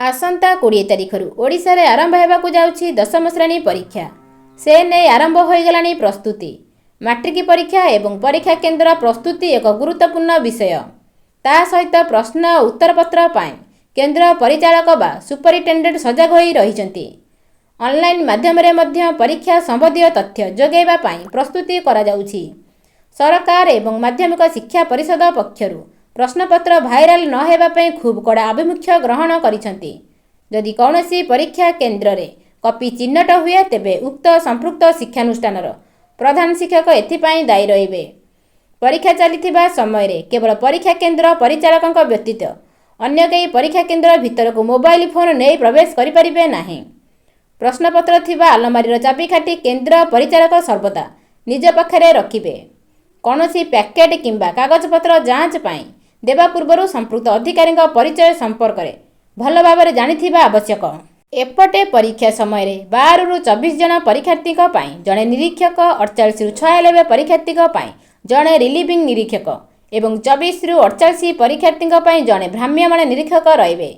ଆସନ୍ତା 20 ତାରିଖରୁ ଓଡ଼ିଶାରେ ଆରମ୍ଭ ହେବାକୁ ଯାଉଛି ଦଶମ ଶ୍ରେଣୀ ପରୀକ୍ଷା। ସେ ନେଇ ଆରମ୍ଭ ହୋଇଗଲାଣି ପ୍ରସ୍ତୁତି। ମାଟ୍ରିକ ପରୀକ୍ଷା ଏବଂ ପରୀକ୍ଷା କେନ୍ଦ୍ର ପ୍ରସ୍ତୁତି ଏକ ଗୁରୁତ୍ୱପୂର୍ଣ୍ଣ ବିଷୟ। ତା ସହିତ ପ୍ରଶ୍ନ ଓ ଉତ୍ତରପତ୍ର ପାଇଁ କେନ୍ଦ୍ର ପରିଚାଳକ ବା ସୁପରିଟେଣ୍ଡେଣ୍ଟ ସଜାଗ ହୋଇ ରହିଛନ୍ତି। ଅନଲାଇନ୍ ମାଧ୍ୟମରେ ମଧ୍ୟ ପରୀକ୍ଷା ସମ୍ବନ୍ଧୀୟ ତଥ୍ୟ ଯୋଗାଇବା ପାଇଁ ପ୍ରସ୍ତୁତି କରାଯାଉଛି। ସରକାର ଏବଂ ମାଧ୍ୟମିକ ଶିକ୍ଷା ପରିଷଦ ପକ୍ଷରୁ ପ୍ରଶ୍ନପତ୍ର ଭାଇରାଲ ନ ହେବା ପାଇଁ ଖୁବ୍ କଡ଼ା ଆଭିମୁଖ୍ୟ ଗ୍ରହଣ କରିଛନ୍ତି। ଯଦି କୌଣସି ପରୀକ୍ଷା କେନ୍ଦ୍ରରେ କପି ଚିହ୍ନଟ ହୁଏ, ତେବେ ଉକ୍ତ ସମ୍ପୃକ୍ତ ଶିକ୍ଷାନୁଷ୍ଠାନର ପ୍ରଧାନଶିକ୍ଷକ ଏଥିପାଇଁ ଦାୟୀ ରହିବେ। ପରୀକ୍ଷା ଚାଲିଥିବା ସମୟରେ କେବଳ ପରୀକ୍ଷା କେନ୍ଦ୍ର ପରିଚାଳକଙ୍କ ବ୍ୟତୀତ ଅନ୍ୟ କେହି ପରୀକ୍ଷା କେନ୍ଦ୍ର ଭିତରକୁ ମୋବାଇଲ ଫୋନ୍ ନେଇ ପ୍ରବେଶ କରିପାରିବେ ନାହିଁ। ପ୍ରଶ୍ନପତ୍ର ଥିବା ଆଲମାରିର ଚାବିକାଠି କେନ୍ଦ୍ର ପରିଚାଳକ ସର୍ବଦା ନିଜ ପାଖରେ ରଖିବେ। କୌଣସି ପ୍ୟାକେଟ୍ କିମ୍ବା କାଗଜପତ୍ର ଯାଞ୍ଚ ପାଇଁ ଦେବା ପୂର୍ବରୁ ସମ୍ପୃକ୍ତ ଅଧିକାରୀଙ୍କ ପରିଚୟ ସମ୍ପର୍କରେ ଭଲ ଭାବରେ ଜାଣିଥିବା ଆବଶ୍ୟକ। ଏପଟେ ପରୀକ୍ଷା ସମୟରେ 12ରୁ 24 ଜଣ ପରୀକ୍ଷାର୍ଥୀଙ୍କ ପାଇଁ ଜଣେ ନିରୀକ୍ଷକ, 48ରୁ 96 ପରୀକ୍ଷାର୍ଥୀଙ୍କ ପାଇଁ ଜଣେ ରିଲିଭିଂ ନିରୀକ୍ଷକ ଏବଂ 24ରୁ 48 ପରୀକ୍ଷାର୍ଥୀଙ୍କ ପାଇଁ ଜଣେ ଭ୍ରାମ୍ୟମାଣ ନିରୀକ୍ଷକ ରହିବେ।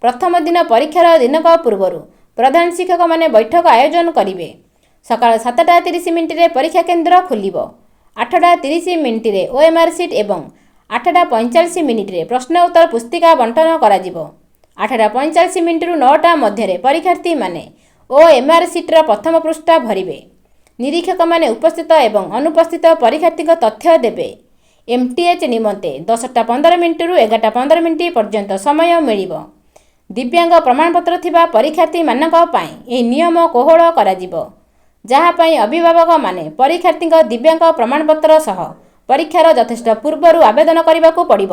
ପ୍ରଥମ ଦିନ ପରୀକ୍ଷାର ଦିନକ ପୂର୍ବରୁ ପ୍ରଧାନଶିକ୍ଷକମାନେ ବୈଠକ ଆୟୋଜନ କରିବେ। ସକାଳ 7ଟା 30 ମିନିଟ୍‌ରେ ପରୀକ୍ଷା କେନ୍ଦ୍ର ଖୋଲିବ। 8ଟା 30 ମିନିଟ୍‌ରେ ଓଏମ୍ଆର୍ ସିଟ୍ ଏବଂ 8ଟା 45 ମିନିଟ୍‌ରେ ପ୍ରଶ୍ନ ଉତ୍ତର ପୁସ୍ତିକା ବଣ୍ଟନ କରାଯିବ। 8ଟା 45 ମିନିଟ୍‌ରୁ 9ଟା ମଧ୍ୟରେ ପରୀକ୍ଷାର୍ଥୀମାନେ ଓଏମ୍ଆର୍ ସିଟ୍‌ର ପ୍ରଥମ ପୃଷ୍ଠା ଭରିବେ। ନିରୀକ୍ଷକମାନେ ଉପସ୍ଥିତ ଏବଂ ଅନୁପସ୍ଥିତ ପରୀକ୍ଷାର୍ଥୀଙ୍କ ତଥ୍ୟ ଦେବେ। ଏମ୍ଟିଏଚ୍ ନିମନ୍ତେ 10ଟା 15 ମିନିଟ୍‌ରୁ 11ଟା 15 ମିନିଟ୍ ପର୍ଯ୍ୟନ୍ତ ସମୟ ମିଳିବ। ଦିବ୍ୟାଙ୍ଗ ପ୍ରମାଣପତ୍ର ଥିବା ପରୀକ୍ଷାର୍ଥୀମାନଙ୍କ ପାଇଁ ଏହି ନିୟମ କୋହଳ କରାଯିବ, ଯାହା ପାଇଁ ଅଭିଭାବକମାନେ ପରୀକ୍ଷାର୍ଥୀଙ୍କ ଦିବ୍ୟାଙ୍ଗ ପ୍ରମାଣପତ୍ର ସହ ପରୀକ୍ଷାର ଯଥେଷ୍ଟ ପୂର୍ବରୁ ଆବେଦନ କରିବାକୁ ପଡ଼ିବ।